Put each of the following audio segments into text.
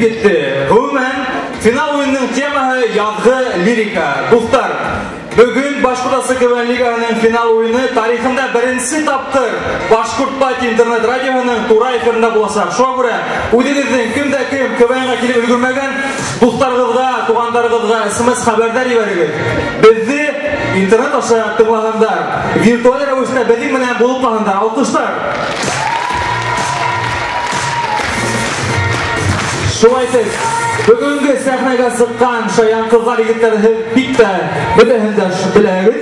килеп етте. Ғөмүмән, финал уйынының темаһы яҙғы лирика. Дуҫтар, бөгөн Башҡортостан КВН лигаһының финал уйыны тарихында беренсе тапҡыр Башҡорт Пати интернет радиоһының тура эфирында буласаҡ. Шуға күрә үҙегеҙҙең кем дә кем КВНға килеп өлгөрмәгән дуҫтарығыҙға, туғандарығыҙға СМС хәбәрҙәр ебәрегеҙ. Беҙҙе интернет аша тыңлағандар, виртуаль рәүештә беҙҙең менән булып ҡалһындар. Алҡыштар. Шулай итеп, бөгөнгө сәхнәгә сыҡҡан шаян ҡыҙҙар, егеттәр һеҙ бик тә бөтәһен дә беләһегеҙ.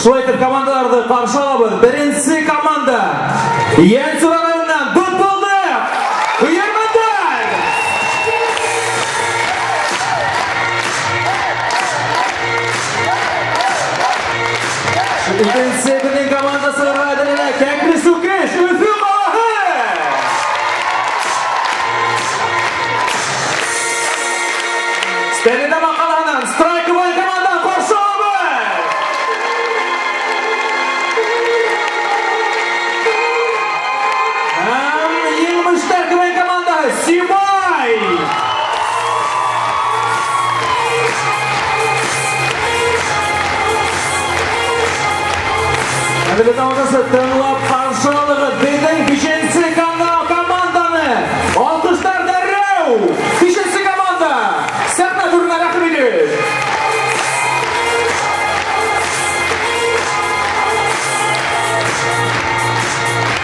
Шулай итеп, командаларҙы ҡаршы алабыҙ. Беренсе команда Йәнсура районынан Бытбылдыҡ Көйәрмәндәр. Икенсе беҙҙең команда сығырға әҙерләнә Кәкре Сүкеш, Өфө ҡалаһы. Стәрлетамаҡ ҡалаһынан Страйковая команда ҡаршы алабыҙ. Һәм еңмештәр КВН командаһы Сибай. Әлеге тамашасы тыңлап ҡаршы алығыҙ беҙҙең бишенсе команданы. Алҡыштар дәррәү. Бишенсе команда сәхнә түренә рәхим итегеҙ.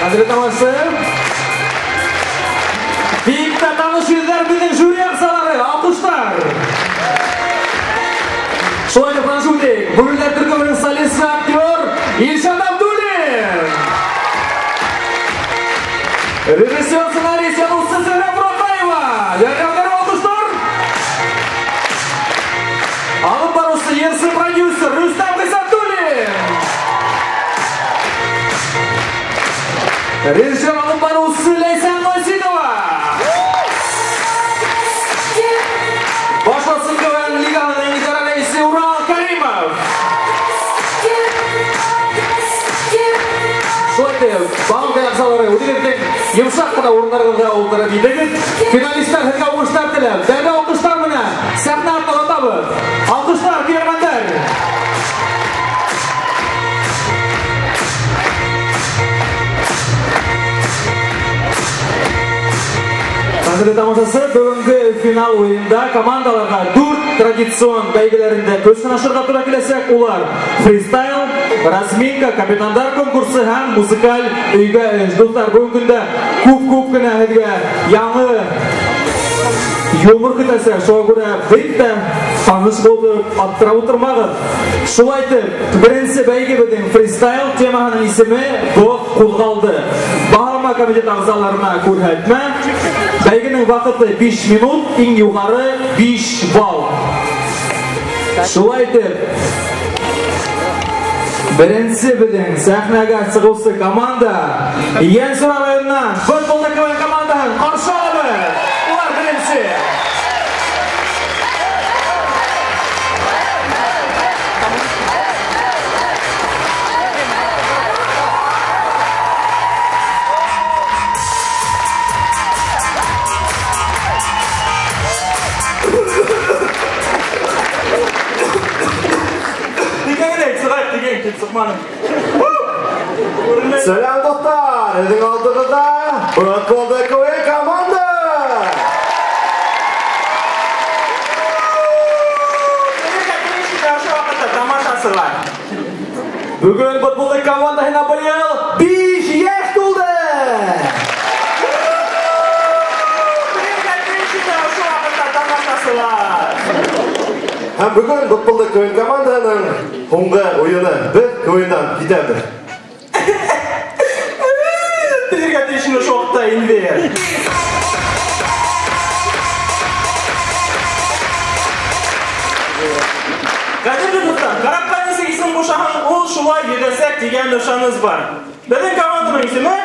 Хәҙерге тамашасы. Бик тә таныш йөҙҙәр беҙҙең жюри ағзалары. Алҡыштар. Шулай итеп танышып үтәйек. Бүреләр төркөмөнөң солисты актер Илшат Абдуллин. Режиссер, сценарист, яҙыусы Зөһрә Бураҡаева. Ярҙамдар алҡыштар. Алып барыусы, йырсы, продюсер Рөстәм Ғиззәтуллин. Режиссер, алып барыусы Ләйсән Васитова. Башҡортостан КВН лигаһының идара рәйесе Урал Каримов. Шулай итеп, банк ағзалары үҙегеҙҙең йомшаҡ ҡына урындарығыҙға ултырып инегеҙ. Финалисттар һеҙгә уңыштар теләп, дәррәү алҡыштар менән сәхнә артына оҙатабыҙ. Алҡыштар, көйәрмәндәр. Хәҙерге тамашасы, бөгөнгө финал уйында командаларға дүрт традицион бәйгеләрендә көс һынашырға тура киләсәк. Улар фристайл, разминка, капитандар конкурсы һәм музыкаль өйгә эш. Дуҫтар, бөгөнгө көндә күп-күп кенә һеҙгә яңы юмор көтәсәк. Шуға күрә бик тә таныш булып аптырап ултырмағыҙ. Шулай итеп, беренсе бәйге беҙҙең фристайл, темаһының исеме Боҙ ҡуҙғалды. Баһалама комитет ағзаларына күрһәтмә. Бәйгенең ваҡыты 5 минут, иң юғары 5 балл. Шулай итеп, беренсе беҙҙең сәхнәгә сығыусы команда Йәнсура районынан Бытбылдыҡ КВН командаһын ҡаршы алабыҙ. Улар беренсе. Сәләм, дуҫтар! Һеҙҙең алдығыҙҙа Бытбылдыҡ КВН команда! Бөгөн Бытбылдыҡ командаһына быйыл 5 йәш тулды! Һәм бөгөн Бытбылдыҡ КВН командаһының һуңғы уйыны. Беҙ КВН-дан китәбеҙ. Телергә тейешен ошо ваҡытта инде. Ҡәҙерле дуҫтар, карапҡа нисек исем ҡушаһаң, ул шулай йөҙәсәк тигән ышаныс бар. Беҙҙең команданың исеме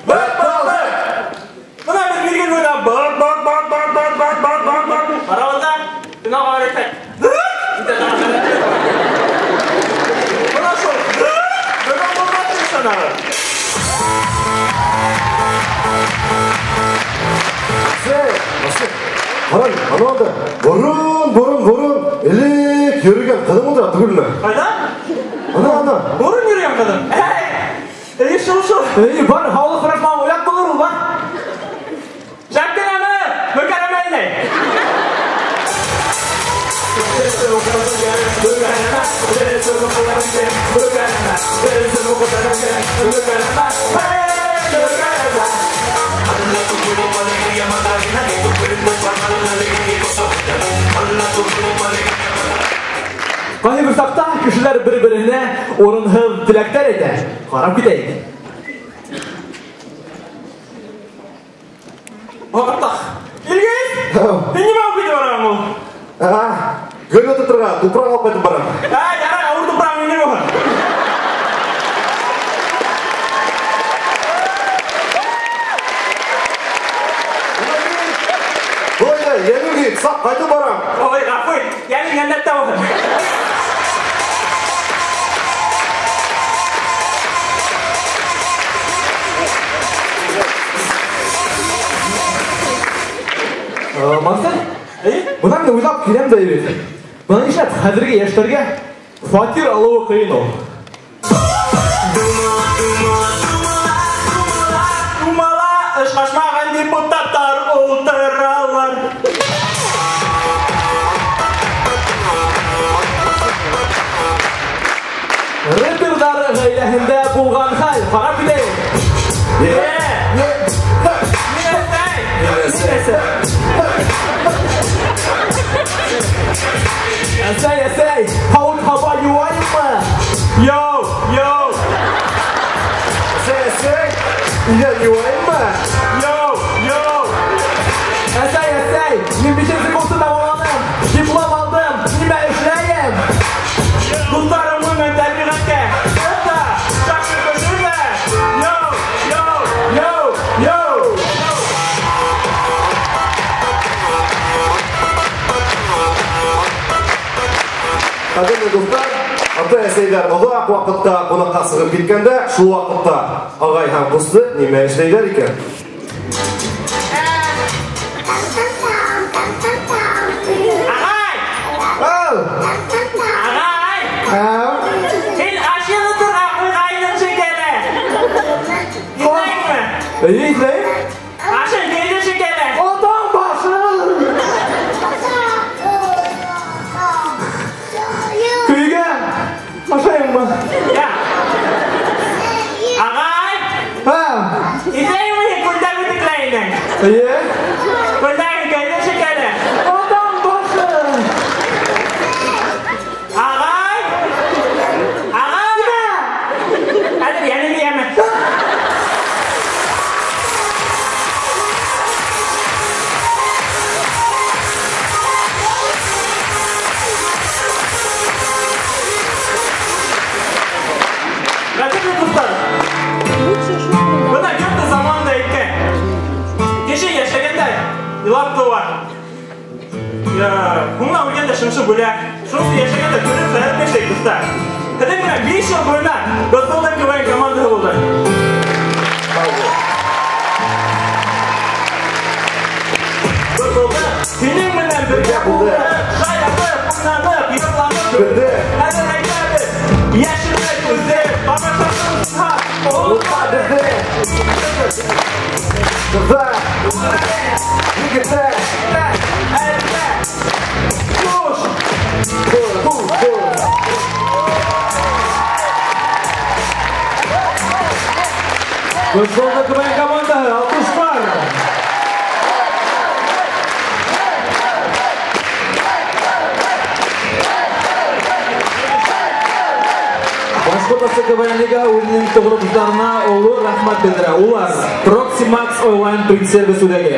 Бытбылдыҡ. Бына беҙ миҙгел буйына бат, бат, бат, бат, бат, бат, бат, бат, бат. Ҡарағанда финалға барып еттек. Бына шул. Бөгөн булмаҫ тип ышанабыҙ. Насыйп. Ҡарай, анау анда борон, элек йөрөгән ҡыҙым ултыра түгелме? Ҡайҙа? Ана. Борон йөрөгән ҡыҙым. Әй, шул. Эй, бар, һаулыҡ һорашмаған оят булыр ул, бар. Шәп кенәме? Мөкәррәмә инәй. Ҡайһы бер саҡта кешеләр бер-береһенә урынһыҙ теләктәр әйтә. Ҡарап китәйек. Ваҡытта. Илгиз, һин нимә алып китеп бараһың ул? Гөл ултыртырға тупраҡ алып ҡайтып барам. Әй, ярай, ауыр тупрағың еңел булһын. Былай ҙа, йәнем килеп, саҡ ҡайтып барам. Ой, ғәфү ит, йәнең йәннәттә булһын. Марсель, бына мин уйлап киләм дә бит. Бына нишләп хәҙерге йәштәргә фатир алыуы ҡыйын ул? Думала, ышҡашмаған депутаттар ултыралар. Рэперҙар ғаиләһендә булған хәл. Ҡарап китәйек. Әсәй, әсәй, һауыт һаба юайыммы? Йоу, йоу. Әсәй, әсәй, өйҙән юайыммы? Йоу, йоу. Әсәй, әсәй, мин бишенсе курсты тамамланым, диплом алдым, нимә эшләйем? Дуҫтарым менән тәбиғәткә. Это яҡшы кешеләр. Йоу, йоу, йоу, йоу. Ҡәҙерле дуҫтар, ата-әсәйҙәр оҙаҡ ваҡытта ҡунаҡҡа сығып киткәндә, шул ваҡытта ағай һәм ҡусты нимә эшләйҙәр икән? Ағай! Ау! Ағай! Ау! Һин аш йылытырға ҡуйғайның шикелле. Иҫләйеңме? Эйе, иҫләйем. Ашың көйҙө шикелле. Атаң башы! Көйгән! Ашайыңмы? Я. Ағай! Һә. Иҫләйеңме һин күлдәк үтекләйенең? Эйе. Күлдәгең көйҙө шикелле. Атаң башы! Ағай! Ағай! Хәҙер йәнеңде йәме. Ҡәҙерле дуҫтар, бына кемде заманында әйткән. Кеше йәшәгәндә илап тыуа. Һуңынан үлгәндә шымшы бүлә. Шуның өсөн йәшәгәндә көлөп шаярып йәшәйек, дуҫтар. Һеҙҙең менән 5 йыл буйына Бытбылдыҡ КВН командаһы булды. Бытбылдыҡ һинең менән бергә булды. Шаярып, уйнанып, йырланып көлдө. Хәҙер әйтәбеҙ, йәшермәй күҙҙе, тамашасымызға Онотма беҙҙе. Ҡыҙҙар, егеттәр, әллә, хуш. Хуш, хуш, хуш. Бытбылдыҡ КВН командаһы, алҡыштар. Башҡортостан КВН лига үҙенең тоғроҡтарына оло рәхмәт белдерә. Улар Proximax онлайн принт-сервис үҙәге,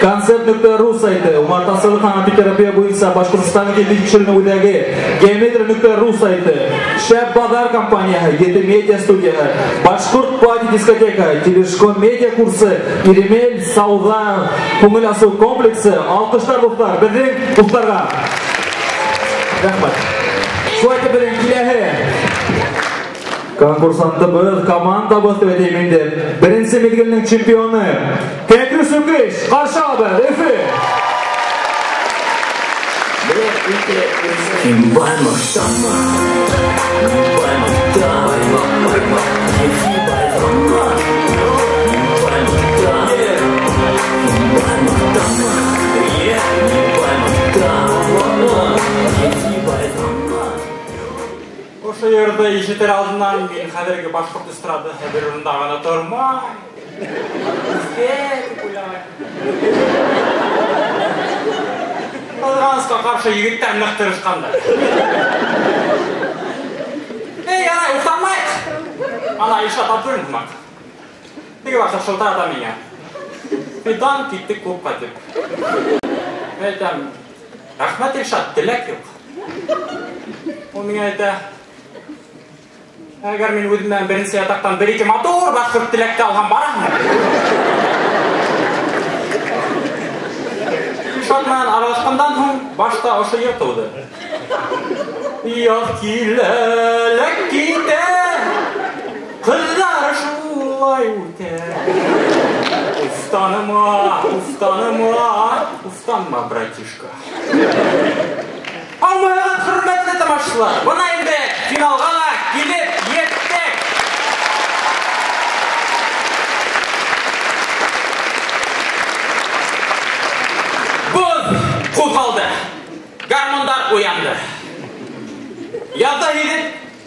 Концерт.ру сайты, умартасылыҡ һәм апитерапия буйынса Башҡортостан килешеү үҙәге, Геометрия.ру сайты, Шәп Баҙар компанияһы, Ете медиа студияһы, Башҡорт пати дискотека, Телешко медиа курсы, Иремель сауҙа күңел асыу комплексы. Алҡыштар, дуҫтар, беҙҙең дуҫтарға. Рәхмәт. Шулай итеп, беҙҙең киләһе конкурсантыбыҙ, командабыҙ тип әйтәйем инде. Беренсе миҙгелдең чемпионы Кәкре Сүкеш, ҡаршы алабыҙ, Өфө. Ошо йырҙы ишетер алдынан мин хәҙерге башҡорт эстрадаһы бер урында ғына тормай. Үҫә тип уйлаған. Ҡыҙғанысҡа ҡаршы егеттәр ныҡ тырышҡандар. Эй, ярай, уфтанмайыҡ. Ана Илшат Абдуллин һымаҡ. Теге ваҡыт шылтырата миңә. Фидан киттек клубҡа тип. Мин әйтәм, рәхмәт, Илшат, теләк юҡ. Ул миңә әйтә, әгәр мин үҙем менән беренсе ятаҡтан бер-ике матур башҡорт теләкте алһам, бараһыңмы? Илшат менән аралашҡандан һуң башта ошо йыр тыуҙы. Яҙ килә лә китә, ҡыҙҙар шулай үтә. Уфтаныма, уфтаныма, уфтанма, братишка. Һаумыһығыҙ, хөрмәтле тамашасылар! Бына инде финалға ла килеп еттек. Боҙ ҡуҙғалды, гармундар уянды. Яҙҙа һиҙеп,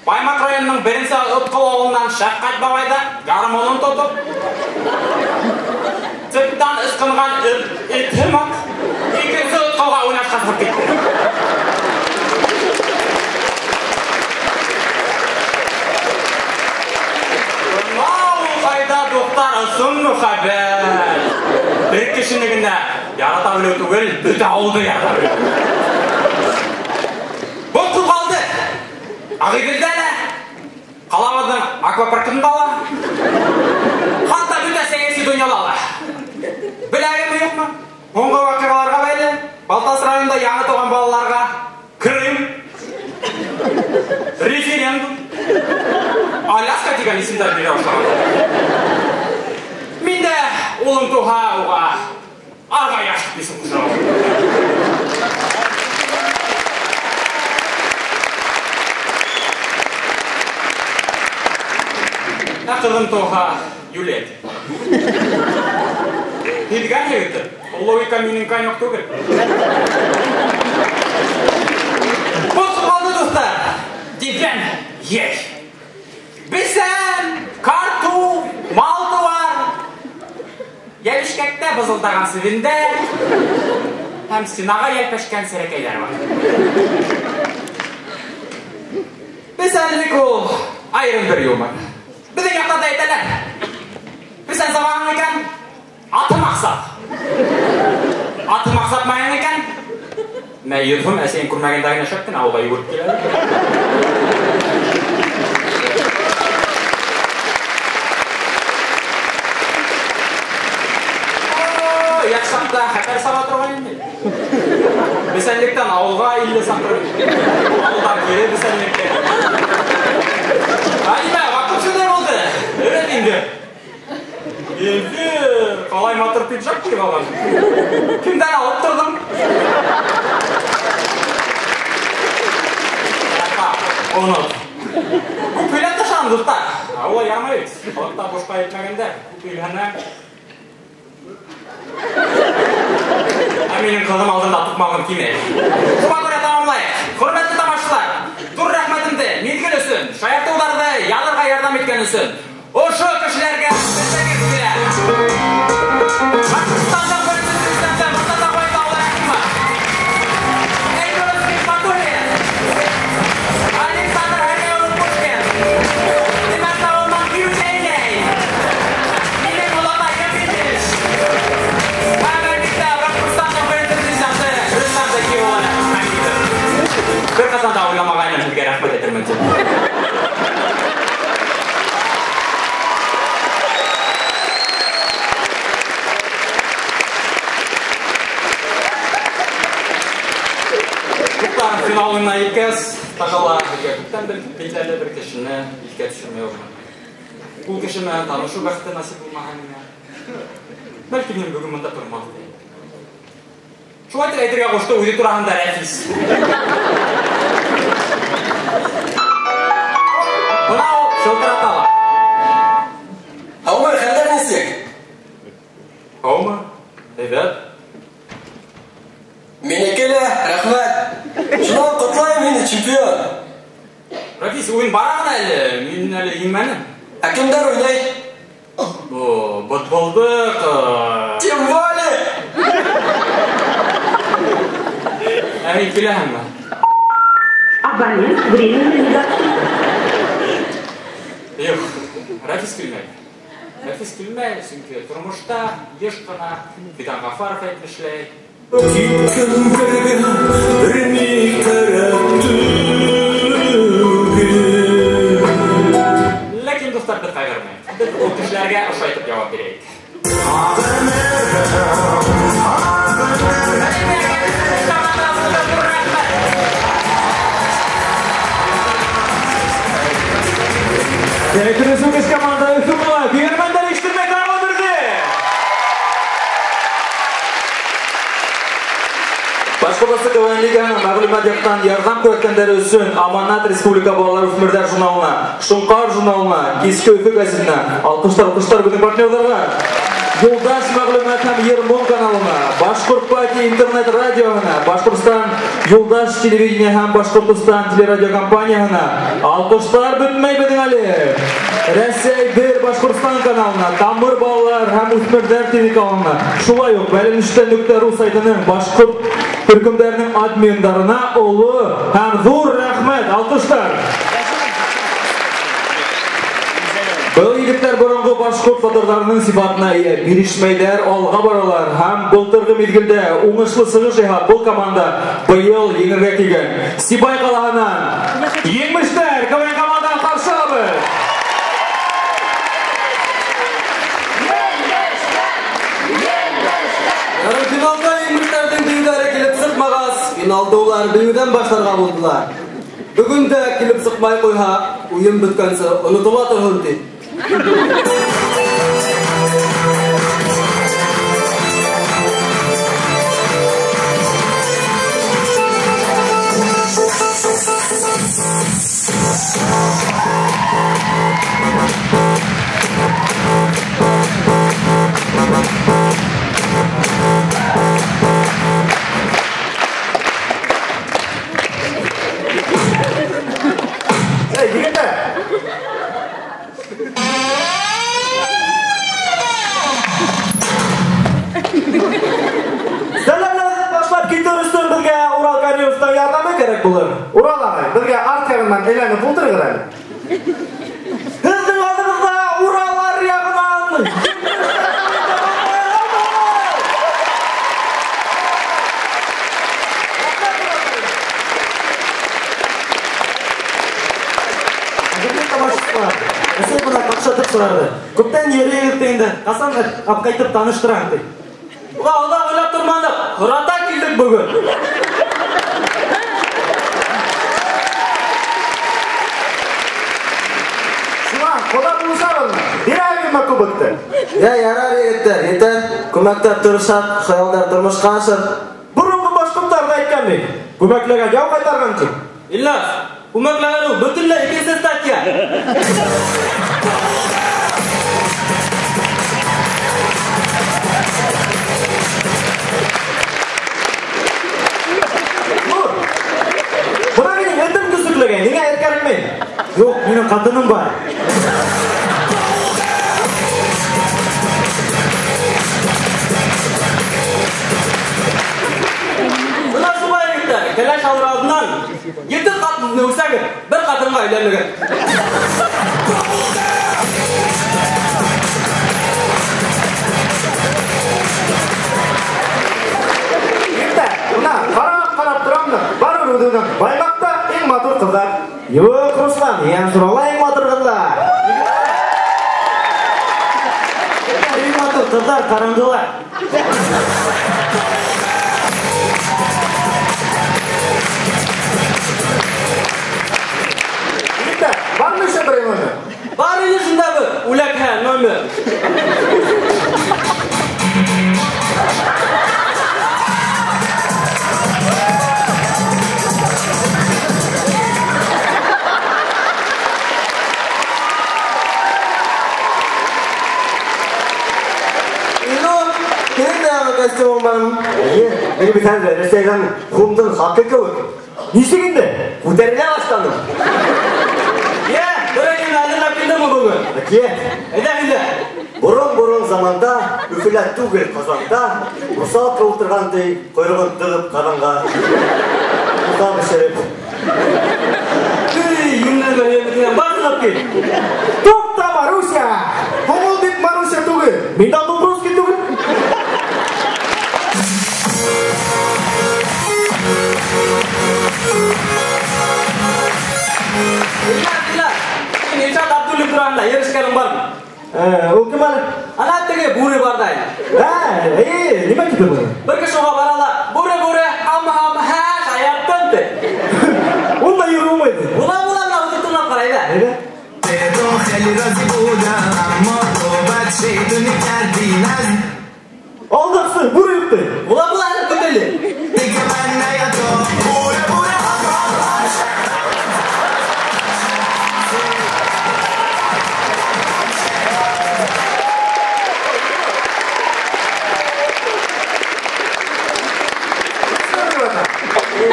Баймаҡ районының беренсе Ыпҡыл ауылынан Шәфҡәт бабай ҙа гармунын тотоп, цептан ысҡынған эт һымаҡ икенсе Ыпҡылға уйнашҡа сығып китте. Бына ул ҡайҙа, дуҫтар, ысын мөхәббәт. Бер кешене генә ярата белеү түгел, бөтә ауылды ярата белеү. Был ҡуҙғалды. Ағиҙелдә лә, ҡалабыҙҙың аквапаркында ла, хатта бөтә сәйәси донъяла ла. Беләгеҙме, юҡмы? Һуңғы ваҡиғаларға бәйле Балтас районында яңы тыуған балаларға Крым, референдум, Аляска тигән исемдәр бирә башлаған. Мин дә улым тыуһа, уға Арғаяш тип исем ҡушам. Ә ҡыҙым тыуһа, Юлия тип. Һиҙгәнһегеҙҙер, ул логика минең конек түгел. Был ҡуҙғалды, дуҫтар, тигән йәш. Бесән, картуф, мал-тыуар, йәбешкәктә бызылдаған себендәр һәм стенаға йәлпәшкән серәкәйҙәр бар. Бесәнлек ул айырым бер юмор. Беҙҙең яҡта да әйтәләр. Бесән сабаһың икән, аты маҡсат. Аты маҡсатмайың икән, мә йөҙ һум әсәйең күрмәгәндә генә шәп кенә ауылға йүгереп килә. Йәш саҡта хәтәр саба торған инде. Бесәнлектән ауылға 50 саҡрым. Ауылдан кире бесәнлеккә. Ғәлимә, ваҡыт шундай булды. Өйрәт инде. Илфир, ҡалай матур пиджак кейеп алған. Кемдән алып торҙоң? Онот. Күп һөйләп ташланым, дуҫтар. Улай ярамай бит. Халыҡта бушҡа әйтмәгәндәр. Күп һөйләһәң, ә минең ҡыҙым алдында туҡмағым килмәй. Шуға күрә тамамлайыҡ. Хөрмәтле тамашасылар, ҙур рәхмәтемде миҙгел өсөн, шаяртыуҙарҙы яҙырға ярҙам иткән өсөн ошо кешеләргә белдергем килә. Башҡортостандың беренсе президенты Мортаза Ғайбуллин, Эльбрус Хисматуллин, Александр Һәргәй Пушкин, Тимәк ауылынан Фирүзә инәй, минең олатай Кәпитеш һәм әлбиттә Башҡортостандың беренсе президенты Рөстәм Зәки улы Хәмитов. Бер ҡасан да уйламағайным һеҙгә рәхмәт әйтермен тип. Финалына еткәс, тағы ла беҙгә күптән билдәле бер кешене иҫкә төшөрмәй булмай. Ул кеше менән танышыу бәхете насип булмаһа миңә, бәлки мин бөгөн бында тормаҫ инем. Шулай итеп әйтергә ҡушты үҙе тураһында Рәфис. Бына ул шылтырата ла. Һаумы, хәлдәр нисек? Һаумы? Әйбәт. Минеке лә, рәхмәт. Шунан ҡотлайым һине, чемпион. Рәфис, уйын бара ғына әле, мин әле еңмәнем. Ә кемдәр уйнай? Ботболдыҡ. Тем более. Ә һин киләһеңме? Абонент временно недоступен. Юҡ, Рәфис килмәй. Рәфис килмәй, сөнки тормошта йыш ҡына Фидан Ғафаров әйтмешләй. Киткәндәргә бер ни кәрәк түгел. Ләкин, дуҫтар, беҙ ҡайғырмайыҡ. Беҙ ул кешеләргә ошайтып яуап бирәйек. Көрөсөгөз команда Өфө ҡала көйөрмәндәр ишетелмәй тағы берҙе. Башҡортостан КВН лигаһының мәғлүмәт яҡтан ярҙам күрһәткәндәре өсөн Аманат Республика балалар үҫмерҙәр журналына, Шоңҡар журналына, Киске Өфө гәзитенә, алҡыштар, алҡыштар беҙҙең партнерҙарға, Юлдаш мәғлүмәт һәм Ермон каналына, Башҡорт Пати интернет радиоһына, Башҡортостан Юлдаш телевидение һәм Башҡортостан телерадиокомпанияһына, алҡыштар бөтмәй беҙҙең әле. Рәсәй бер Башҡортостан каналына, Тамыр балалар һәм үҫмерҙәр телеканалына, шулай уҡ бәйләнештә.ру сайтының башҡорт төркөмдәренең админдарына оло һәм ҙур рәхмәт, алҡыштар. Был егеттәр боронғо башҡорт батырҙарының сифатына эйә, бирешмәйҙәр, алға баралар һәм былтырғы миҙгелдә уңышлы сығыш яһап, был команда быйыл еңергә килгән. Сибай ҡалаһынан еңмештәр КВН командаһын ҡаршы алабыҙ. Финалда еңмештәрҙең бейеүҙәре килеп сыҡмағас, финалды улар бейеүҙән башларға булдылар. Бөгөн дә килеп сыҡмай ҡуйһа, уйын бөткәнсе онотола торһон ти. Эй, егеттәр! Сәләмләнеп башлап китер өсөн беҙгә Урал Каримовтың ярҙамы кәрәк булыр. Урал ағай, беҙгә арт яғынан әйләнеп ултырығыҙ әле. Һеҙҙең алдығыҙҙа Урал аръяғынан. Әсәй бына ҡапшатып сығарҙы. Күптән йөрөйөк тә инде, ҡасан апҡайтып таныштыраң ти. Уға оҙаҡ уйлап торманыҡ, һората килдек бөгөн. Шунан, ҡоҙа булышабыҙмы? Бирәһегеҙме кубокты? Йә, ярар, егеттәр, етәр. Күмәкләп тырышһаҡ, хыялдар тормошҡа ашыр. Боронғо башҡорттар ҙа әйткән бит, күмәкләгән яу ҡайтарған ти. Илназ, күмәкләгән ул бөтөнләй икенсе статья. Нур, бына минең этем көсөкләгән, ниңә эт кәрәкмәй? Юҡ, минең ҡатыным бар. Бына шулай, егеттәр, кәләш алыр алдынан ете ҡатынды үсәгеҙ, бер ҡатынға өйләнегеҙ. Егеттәр, бына ҡарап-ҡарап торам да, барыбер үҙебеҙҙең Баймаҡта иң матур ҡыҙҙар. Юҡ, Руслан, Ейәнсурала иң матур ҡыҙҙар. Иң матур ҡыҙҙар ҡараңғыла. Егеттәр, бармы еще берәй номер? Бар ине шунда бер үләкһә номер. Мин бит хәҙер Рәсәйҙән һумдың хаҡы кеүек. Нисек инде? Күтәрелә башланым. Йә, берәй нәмә әҙерләп килдеңме бөгөн? Әкиәт. Әйҙә, һөйлә. Борон-борон заманда, Өфөлә түгел, Ҡазанда, русалка ултырған ти, ҡойроғон тығып ҡаҙанға. Ута бешереп. Эй, йүнләмә һөйләп бар сығып кит. Туҡта, Маруся! Һуң ул бит Маруся түгел. Мин дә Дубровский түгел. Илнар, Илнар, һин Илшат Абдуллин тураһында ерешкәнең бармы? Ул кем әле? Ана теге бүре бар да инде. Нимә тип был? Бер кеше уға бара ла, бүре, бүре, һам-һам, һә, шаярттым ти. Ул да йөрөй алмай. Була, була, мына үҙе тыңлап ҡара, әйҙә. Әйҙә. Алдаҡсы, бүре юҡ ти. Була, була, әле көтәле.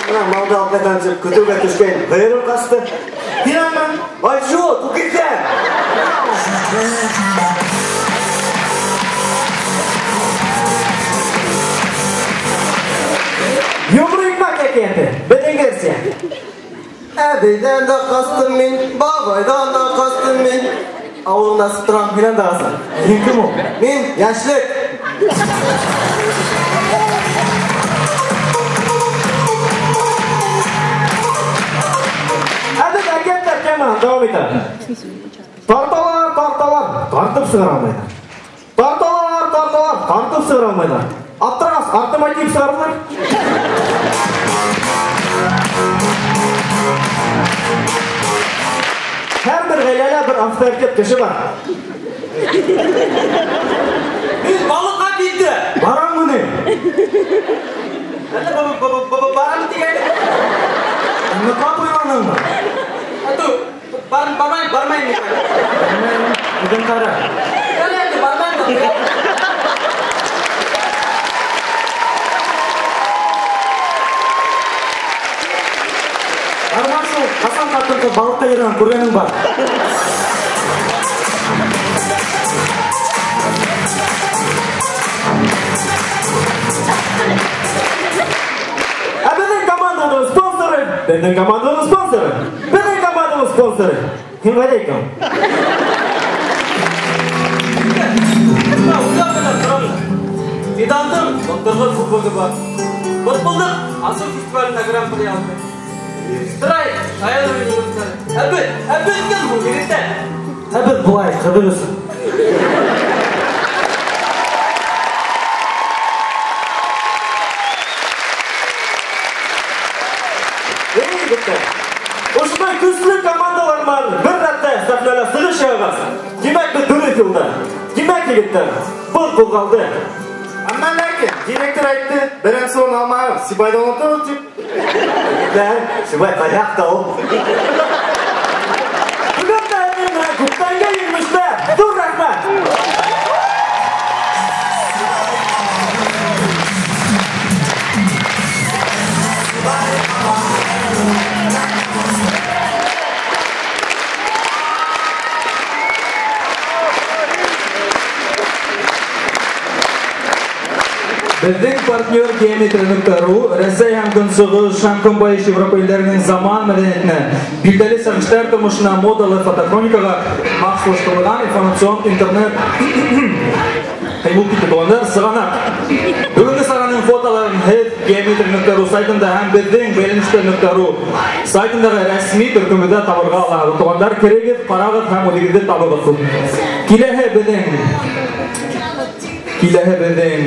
Мына малды алып ҡайтам тип көтөүгә төшкән һыйырым ҡасты. Һинәнме? Ай, юҡ, үгеҙҙән. Йомро икмәк әкиәте, беҙҙең версия. Әбейҙән дә ҡастым мин, бабайҙан да ҡастым мин. Ауылыңда асып торам, һинән дә ҡасам. Һин кем ул? Мин йәшлек. Ә беҙ әкиәттәр темаһын дауам итәбеҙ. Тарталар, тарталар, тартып сығара алмайҙар. Тарталар, тарталар, тартып сығара алмайҙар. Аптырағас, артыма тиеп сығарҙылар. Һәр бер ғаиләлә бер авторитет кеше бар. Мин балыҡҡа киттем. Бараммы ни? Әллә барам тигәйне. Ныҡлап уйланыңмы? Ату, бармайым, бармайым микән? Үҙең ҡара. Әллә инде бармайым. Барма шул, ҡасан ҡатын-ҡыҙ балыҡта йөрөгән күргәнең бар? Ә беҙҙең команданың спонсоры, беҙҙең команданың спонсоры, беҙҙең команданың спонсоры. Һин ҡайҙа икән? Фидандың былтырғы кубогы бар. Бытбылдыҡ Асыу фестивалендә гран-при алды. Страйк, шаян уйын уйнары. Ә беҙ кем ул, егеттәр? Ә беҙ былай, ҡыҙыҡ өсөн. Эй, егеттәр, ошондай көслө командалар менән бер рәттә сәхнәлә сығыш яһағас, тимәк, беҙ дөрөҫ юлда. Тимәк, егеттәр, был ҡуҙғалды. Әммә ләкин директор әйтте, беренсе урын алмағыҙ, Сибайҙы онотоғоҙ тип. Егеттәр, Сибай ҡаяҡта ул? Бөгөн дә менән күптәнге еңештәр. Ҙур рәхмәт! Беҙҙең партнер Geometry.ru Рәсәй һәм Көнсығыш һәм Көнбайыш Европа илдәренең заман мәҙәниәтенә, билдәле шәхестәр тормошона, модалы фотохроникаға махсуслаштырылған информацион интернет ҡыймыл китте туғандар, сығанаҡ. Бөгөнгө сараның фотоларын һеҙ Geometry.ru сайтында һәм беҙҙең бәйләнештәр.ru сайтындағы рәсми төркөмөндә табырға алаһығыҙ. Туғандар, керегеҙ, ҡарағыҙ һәм үҙегеҙҙе табығыҙ. Киләһе беҙҙең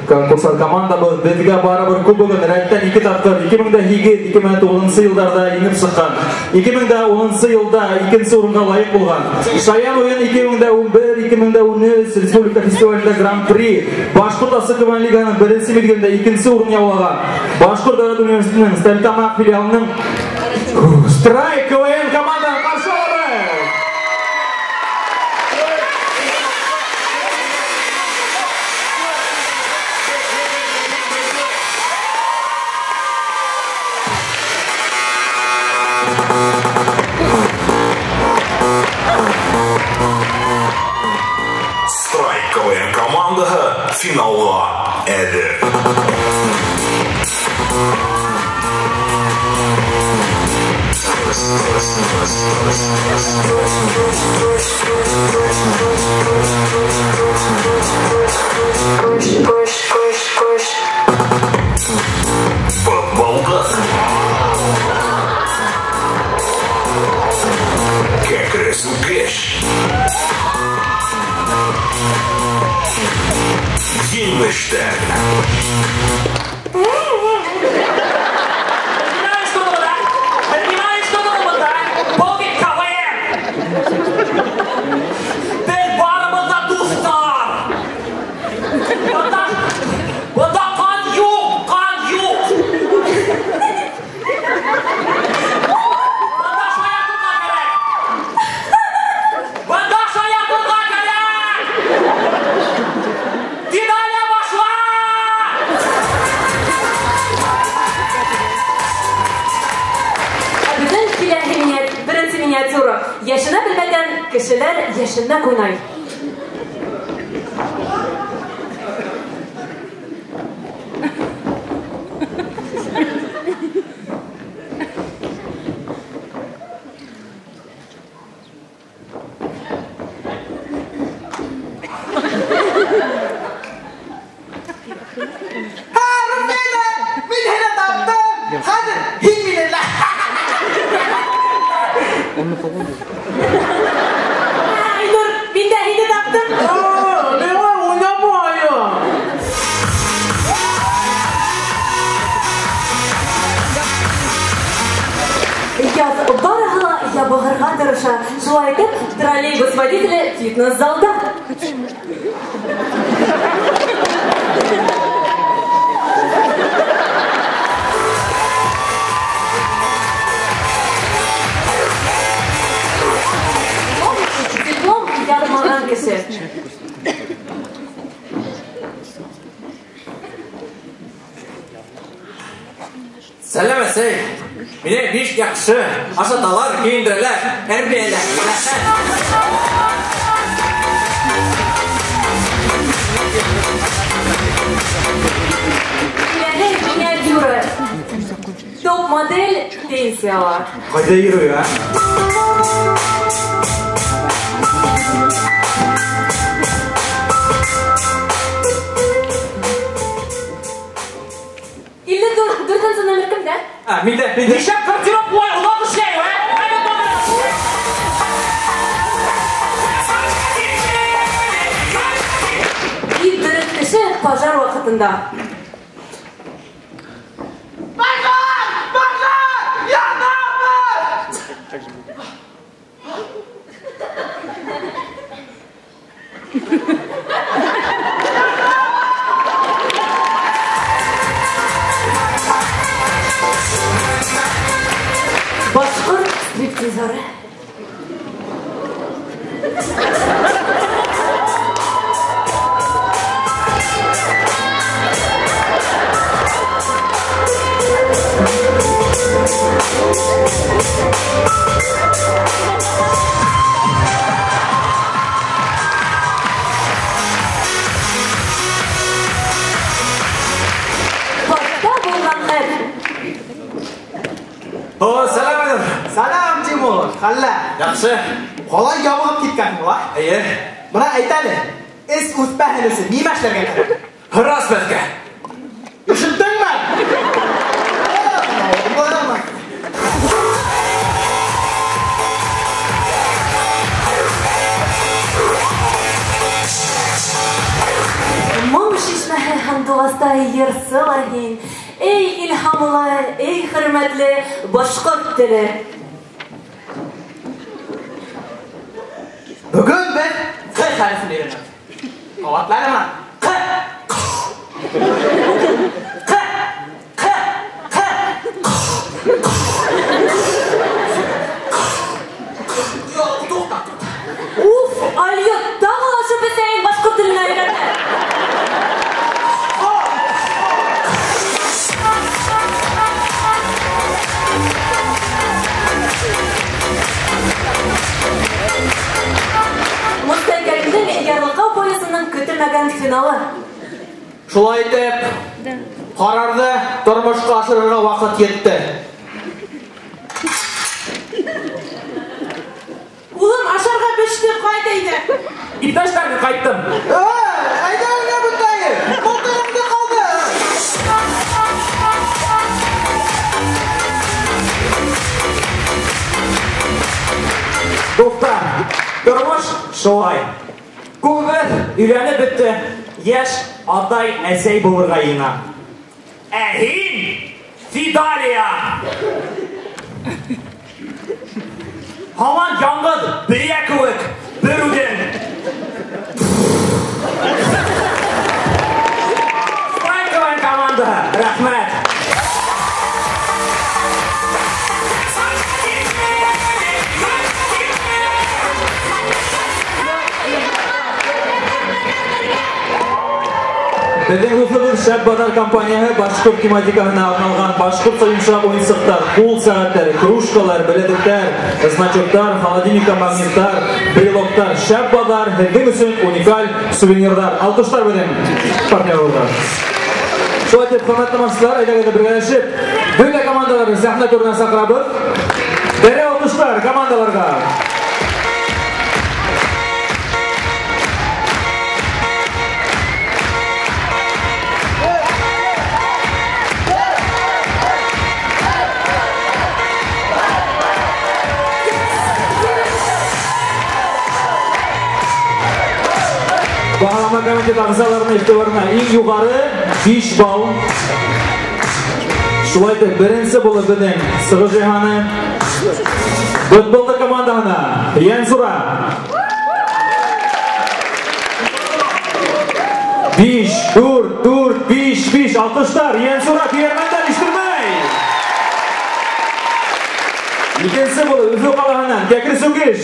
конкурсант командабыҙ беҙгә барыбер кубогын рәттән ике тапҡыр 2008, 2009 йылдарҙа еңеп сыҡҡан, 2010 йылда икенсе урынға лайыҡ булған, Шаян уйын 2011, 2013 республика фестивалендә гран-при, Башҡорт Асыҡ КВН лигаһының беренсе миҙгелендә икенсе урын яулаған, Башҡорт дәүләт университетының Стәрлетамаҡ филиалының Страйк КВН командаһын ҡаршы алабыҙ. финалға әҙер. Бытбылдыҡ. Кәкре сүкеш. Елмештәр. Йәшенә белмәгән кешеләр йәшенмәк уйнай. ها رفيدة من هنا تابتم هذا هي من الله. Айнур, мин дә һине таптым. Миңа уйнамайым. Яҙ барыһы ла ябығырға тырыша. Шулай итеп, троллейбус водителе фитнес-залда. Яҙмаған кеше. Сәләм, әсәй. Мине бик яҡшы ашаталар, кейендерәләр, тәрбиәләр. Киләһе миниатюра. Топ-модель пенсияла. Ҡайҙа йөрөй, ә? Дүртенсе номер кемдә? Миндә, миндә. Нишләп гардероб улай оҙаҡ эшләй, ә? Бик дөрөҫ кеше пожар ваҡытында. Пожар! Пожар! Янабыҙ! Башҡорт стриптизеры. Башта булған хәл. О, сәләм, Айнур. Сәләм, Тимур. Хәллә? Яҡшы. Ҡалай ябығып киткәнһең, ла? Эйе. Бына әйт әле, эс үҫмәһен өсөн нимә эшләргә кәрәк? Һырас бәҫкә. Ишеттеңме? Моң шишмәһе һандуғастай йырсы ла һин. Эй, илһамлы, эй, хөрмәтле башҡорт теле. Бөгөн беҙ Ҡ хәрефен өйрәнәбеҙ. Ҡабатлайһыңмы? Ҡ. Ҡ. Ҡ. Ҡ. Туҡта, туҡта. Уф, алйот, тағы ла ошо бесәйен башҡорт теленә өйрәтә. Мостай Кәримдең Ярлыҡау повесының көтөлмәгән финалы. Шулай итеп, ҡарарҙы тормошҡа ашырырға ваҡыт етте. Улым, ашарға беште, ҡайт әйҙә. Иптәштәргә ҡайттым. Әйҙә уйнап үтәйек. Мылтығымды ҡалды. Дуҫтар, тормош шулай. Күбебеҙ өйләнеп бөттө, йәш атай әсәй булырға йыйына. Ә һин, Фидалия! Һаман яңғыҙ бейә кеүек бер үҙең. Страйковая команда, рәхмәт. Беҙҙең дуҫыбыҙ Шәп Баҙар компанияһы башҡорт тематикаһына арналған башҡортса йомшаҡ уйынсыҡтар, ҡул сәғәттәре, кружкалар, беләҙектәр, значоктар, холодильникка магниттар, брелоктар. Шәп Баҙар һеҙҙең өсөн уникаль сувенирҙар. Алҡыштар беҙҙең партнерыбыҙға. Шулай итеп, хөрмәтле тамашасылар, әйҙәгеҙ бергәләшеп бөтә командаларҙы сәхнә түренә саҡырабыҙ. Дәррәү алҡыштар командаларға. Бағалама комитет ағзаларының иғтибарына иң юғары 5 балл. Шулай итеп, беренсе булып беҙҙең сығыш яһаны Бытбылды командаһына Йәнсура. 5, 4, 4, 5, 5. Алҡыштар Йәнсура көйәрмәндәр ишетелмәй. Икенсе булып Өфө ҡалаһынан Кәкре Сүкеш.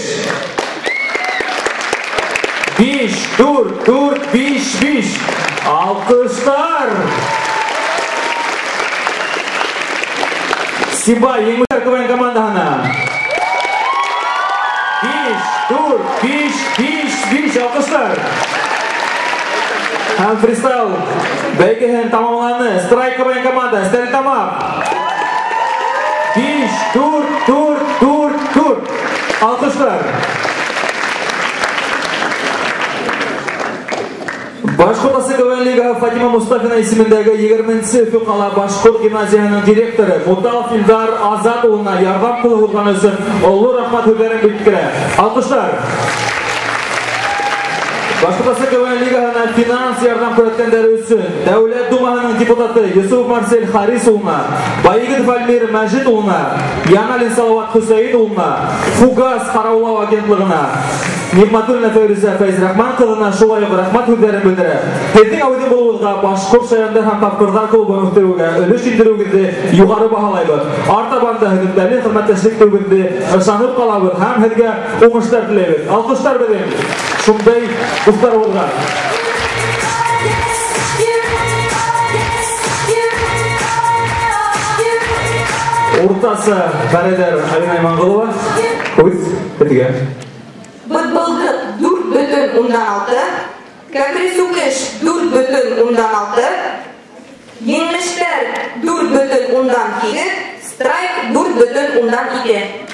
5, 4, 4, 5, 5. Алҡыштар. Сибай еңеүселәр КВН командаһына. 5, 4, 5, 5, 5. Алҡыштар. Һәм фристайл бәйгеһен тамамланы Страйк КВН команда Стәрлетамаҡ. 5, 4, 4, 4, 4. Алҡыштар. Башҡорт КВН лигаһы Фатима Мустафина исемендәге 20-нсе Өфө ҡала башҡорт гимназияһының директоры Муталов Илдар Азат улына ярҙам ҡулы һуҙған өсөн оло рәхмәт һүҙҙәрен белдерә. Алҡыштар. Башҡорт КВН лигаһына финанс ярҙам күрһәткәндәре өсөн Дәүләт Думаһының депутаты Йософ Марсель Харис улына, Байегетов Альмир Мәжит улына, Яналин Салауат Хөсәйен улына, Фугас ҡараулау агентлығына, Ниғмәтуллина Фәйрүзә Фәйзрахман ҡыҙына шулай уҡ рәхмәт һүҙҙәрен белдерә. Һеҙҙең әүҙем булыуығыҙға башҡорт шаяндар һәм тапҡырҙар клубын үҫтереүгә өлөш индереүегеҙҙе юғары баһалайбыҙ. Артабан да һеҙҙең хеҙмәттәшлек итеүегеҙҙе ышанып ҡалабыҙ һәм һеҙгә уңыштар теләйбеҙ. Алҡыштар беҙҙең шундай дуҫтарыбыҙға. Уртаса бәрәҙәр Алина Иманғолова, һүҙ һеҙгә. Бытбылдыҡ 4,6, Кәкре Сүкеш 4,6, Еңмештәр 4,8, Страйк 4,2.